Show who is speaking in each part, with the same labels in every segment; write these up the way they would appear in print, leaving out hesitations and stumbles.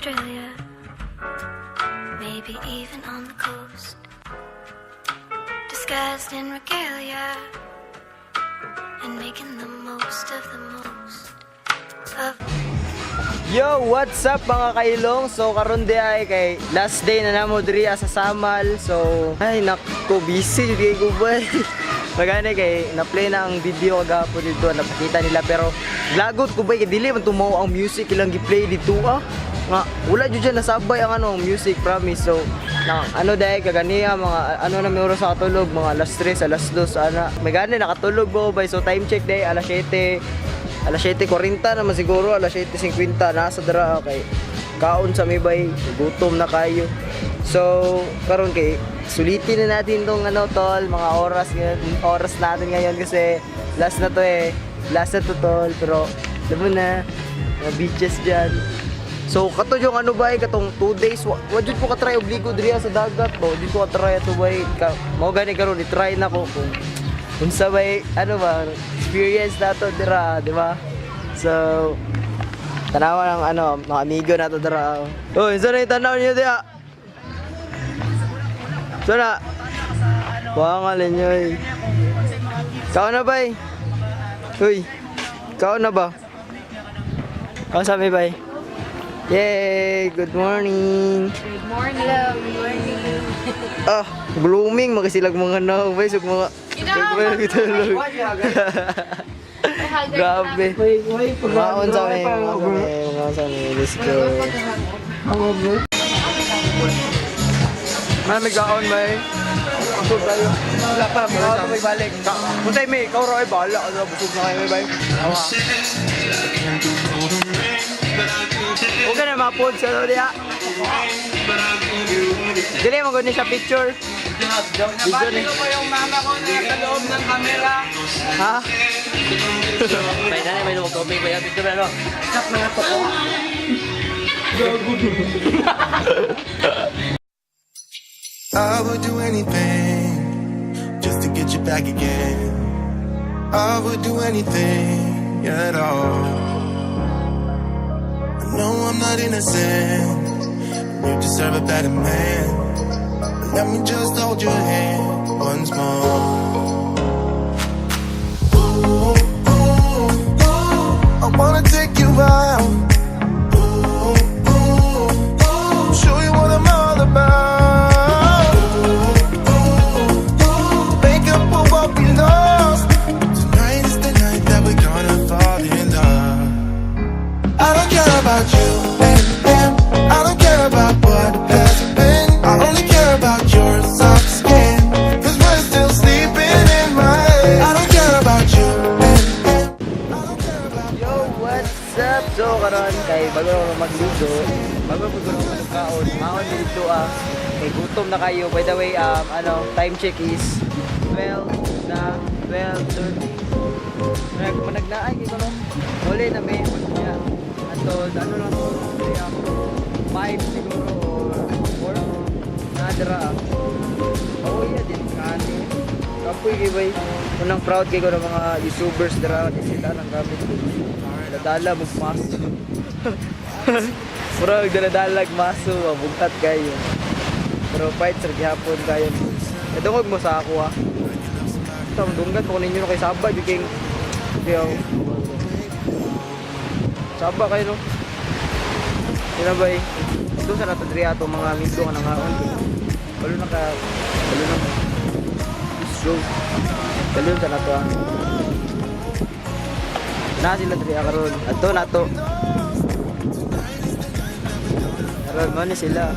Speaker 1: Australia, maybe even on the coast. Disguised in regalia and making the most of the most of.
Speaker 2: Yo, what's up, mga kailong? So karon di ay kay last day na namo diri sa Samal. So ay nako, busy jud kay gubay. Magani kay na-play na ang video kagahapon dito, napakita nila, pero lagot ko bay kay dili man tumaw ang music ilang gi-play dito ah. Nga wala jud dyan nasabay ang ano ang music, promise. So na ano dahil kaganiya mga ano na may oras sa katulog, mga alas 3, alas 2 ana. Magani nakatulog ba bay. So time check day alas 7, alas 7:40 naman siguro, alas 7:50 nasa dara kay kaon sa may bay, gutom na kayo. So, karon kay sulitin na natin tong ano tol, mga oras ngayon, oras natin ngayon kasi last na to eh. Last na to, tol, pero alam mo na, mga beaches dyan. So, kato yung ano ba eh, katong 2 days, wa jud ko ka-try og ligo diri sa dagat ba, wa jud ko ka-try ato ba eh. Ka, mao gani karon i-try na ko kung unsa ba eh, ano ba, experience na to dira, di ba? So, tanawa ng ano, mga amigo na to dira. Oh, unsa na yung tanaw niyo diya? So na, Wangal ninyo eh. Kao na ba eh? Uy, kao na ba? Kao sa mi bay? Yay! Good morning!
Speaker 3: Good morning. Hello, good morning.
Speaker 2: Ah, blooming makasilag mga now, bay, sug mga Grabe. Maon sa mi, maon sa mi, maon sa mi. Let's go. May gaon bay. Busog tayo. Wala pa, wala pa may balik. Kung sa'yo may, ikaw raw ay bahala. Ano, busog na kayo may bay. Awa. Huwag ka na mapod sa ano diya. Dili mo gani siya picture. Video ni.
Speaker 4: ko yung mama ko na nasa loob ng camera.
Speaker 2: Ha?
Speaker 4: May nanay, may lumag tubig, may dito na no.
Speaker 5: I would do anything just to get you back again. I would do anything at all. I know I'm not innocent. You deserve a better man. But let me just hold your hand once more. Ooh, ooh, ooh, I wanna take you out. Ooh, ooh, ooh, show you what I'm all about. Ooh, ooh, ooh, make up for what we lost. Tonight is the night that we're gonna fall in love. I don't care about you and him. I don't care about what has been. I only care about your soft skin. 'Cause we're still sleeping in my head. I don't care about you and him. I don't care about
Speaker 2: Yo, what's up? So, karon kay bago ako magligo, bago ko magkaon, maon dito ah. Kay gutom na kayo. By the way, ano, time check is 12 na 12:30. Nag managnaay kay ko no. Huli na may niya. Ato ano lang to, kaya 5 siguro or 4. Nadra ah. Oh yeah, din kani. Kapoy kay bay. Unang proud kay ko ng mga YouTubers dira kasi sila ang gamit ko. Dadala mo maso. Murag daladalag maso, mabugtat kayo. Pero fight sa gihapon kayo. Nadungog mo sa ako ah. Ito, dunggan mo ninyo no kay Saba, di king Kaya Saba kayo no. Yun na bay. Ito sa nato diri ato mga amigo nga nangaon. Balo na ka, balo na. So, balo sa nato ah. Na sila diri karon. Adto nato. Karon mo ni sila.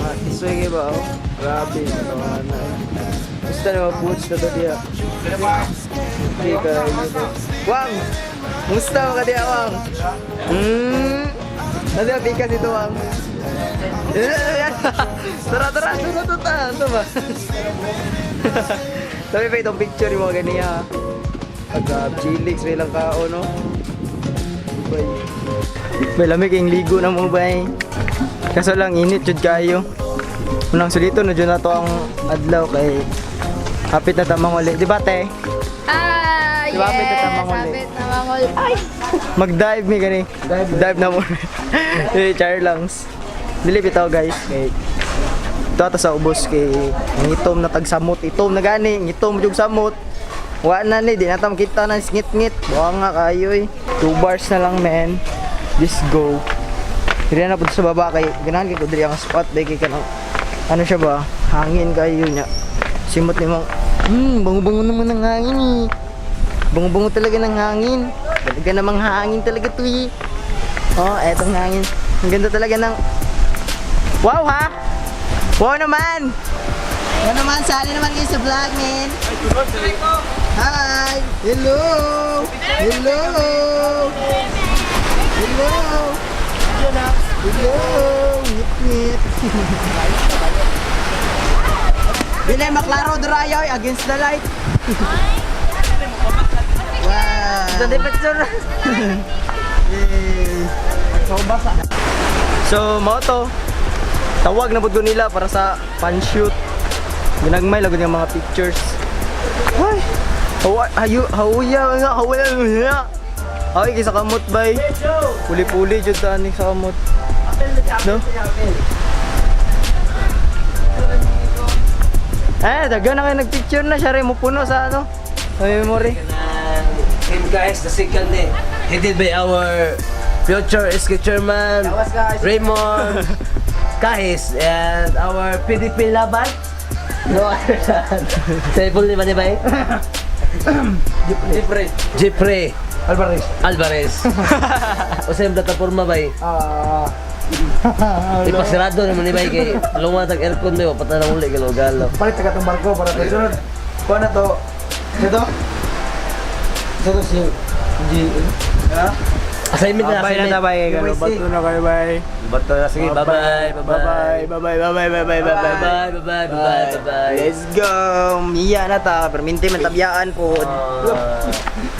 Speaker 2: Mga tisoy kay ba oh. Grabe, natawa na eh. Gusto na mga foods na to diya. Hindi ka Wang! Musta mo ka diya, Wang? Nasa bikas ito, Wang. Tara, tara, tara, tara, ano ba? Sabi pa itong picture yung mga ganiya. Pagka chilix, may lang kao, no? Bay. May lamig yung ligo na mo, bay. Kaso lang, init, jud kayo. Unang sulito na jud na to ang adlaw kay hapit na tamang uli. Di ba, te?
Speaker 3: Ah,
Speaker 2: Di ba, hapit na ta manguli?
Speaker 3: Hapit na manguli. Ay!
Speaker 2: Mag-dive mi gani. Dive na mo. Eh, char langs. Dili bitaw, guys, kay ito ata sa ubos kay ngitom na tagsamot, itom na gani, ngitom jug samot. Wa na ni, di na ta makita na ngit-ngit. Buang nga kayo eh. 2 bars na lang, man. Just go. Dili na pud sa baba kay ganahan kay ko diri ang spot day kay kanang ano siya ba? Hangin kayo niya. Simot ni mong bango-bango naman ng hangin eh. Bango-bango talaga ng hangin. Talaga namang hangin talaga to eh. Oh, etong hangin. Ang ganda talaga ng... Wow ha! Wow naman! Wow naman, sali naman kayo sa vlog, man. Hi! Hello! Hello! Hello! Hello! Ngit-ngit! Bilay maklaro durayoy against the light. Wow!
Speaker 4: Sa picture.
Speaker 2: Yay! So, mao to. Tawag na pud ko nila para sa fan shoot. Ginagmay lang gud nga mga pictures. Ay! Hawa, hayu, hawuya, nga, hawuya, hawuya. Ay, kay sa kamot bay. Puli-puli jud ta ani sa kamot. No? Eh, daghan na kayo nagpicture na siya rin mo puno sa ano, sa memory.
Speaker 4: Him guys, the second day. Headed by our future SK chairman, Raymond Kahis, and our PDP Laban. No other than Saiful di ba, di ba eh? Jeffrey. Jeffrey. Alvarez. Alvarez. O sa yung plataforma ba eh?
Speaker 2: Ah.
Speaker 4: Ipasirado naman ni ba eh, kay lumatag aircon ba, patay na uli galo-galo.
Speaker 6: Palit ka itong barko para kay sunod. Kuha na to. Ito? Ito to si G. Ha?
Speaker 4: Assignment na,
Speaker 2: Bye na
Speaker 4: assignment.
Speaker 2: ta bay, bato na kayo bay.
Speaker 4: Bato na, sige, bye-bye, bye-bye.
Speaker 2: Bye bye bye bye bye bye bye.
Speaker 4: Bye-bye, bye-bye, bye-bye, bye-bye.
Speaker 2: Let's go. Miya na ta, perminti man tabyaan po.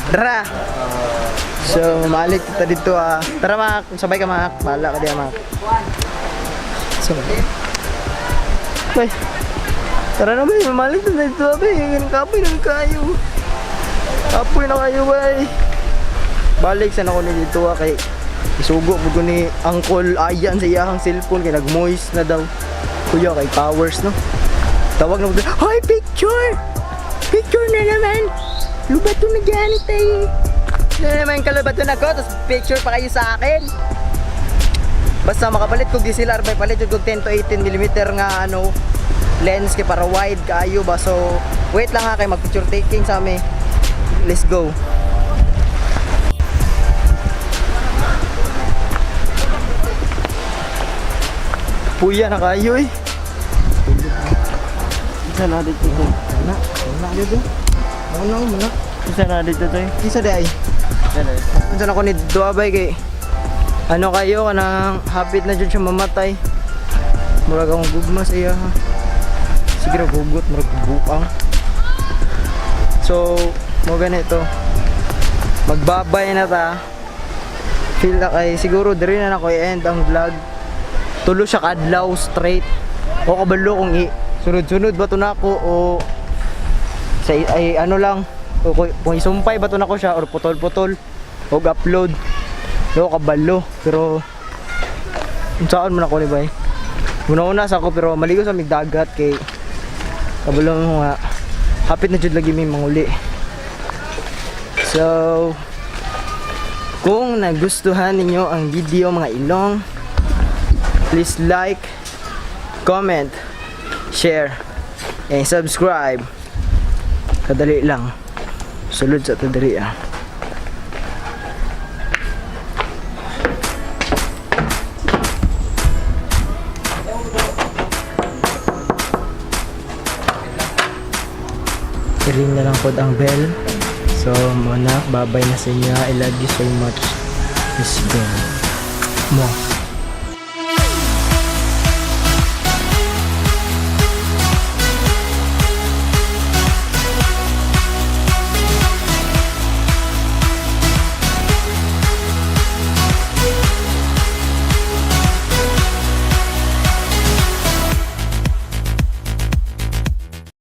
Speaker 2: Tara. So, malik kita dito ah. Tara Mak, sabay ka Mak. Bahala ka diya Mak. So, bay. Tara na bay, malik na dito ah, bay. Kapoy na kayo. Kapoy na kayo bay. Balik sa nako ni dito ah, kay isugo mo ko ni Uncle Ayan sa iyahang cellphone kay nag-moist na daw. Kuya kay powers no. Tawag na mo. Hoy, picture! Picture na naman! Lubato na ganit eh. Na naman kalubato na ko, tapos picture pa kayo sa akin. Basta makapalit kog DSLR bay palit jud kog 10 to 18 mm nga ano lens kay para wide kaayo ba. So wait lang ha kay mag picture taking sa ami. Let's go. Puya na kayo eh.
Speaker 4: Isa na dito to.
Speaker 2: Wala, wala dito. Wala, wala.
Speaker 4: Isa na dito to.
Speaker 2: Isa di ay. Unsa na ko ni Duabay kay ano kayo kanang hapit na jud siya mamatay. Murag akong gugma sa iya ha. Sige ra hugot, murag bukang. So, mo ganito. Magbabay na ta. Feel na kay siguro diri na nako i-end ang vlog. Tulo siya kadlaw straight. O kabalo kung i sunod-sunod ba to nako o sa ay ano lang o kung isumpay ba to nako siya or putol-putol og upload no kabalo pero saan man ako ni bay una-una sa ako pero maligo sa mig dagat kay kabalo mo nga hapit na jud lagi may manguli. So kung nagustuhan ninyo ang video, mga ilong, please like, comment, share and subscribe. Kadali lang. Sulod sa tadiri ah. I-ring na lang po ang bell. So, muna, babay na sa inyo. I love you so much. Let's go. Mo.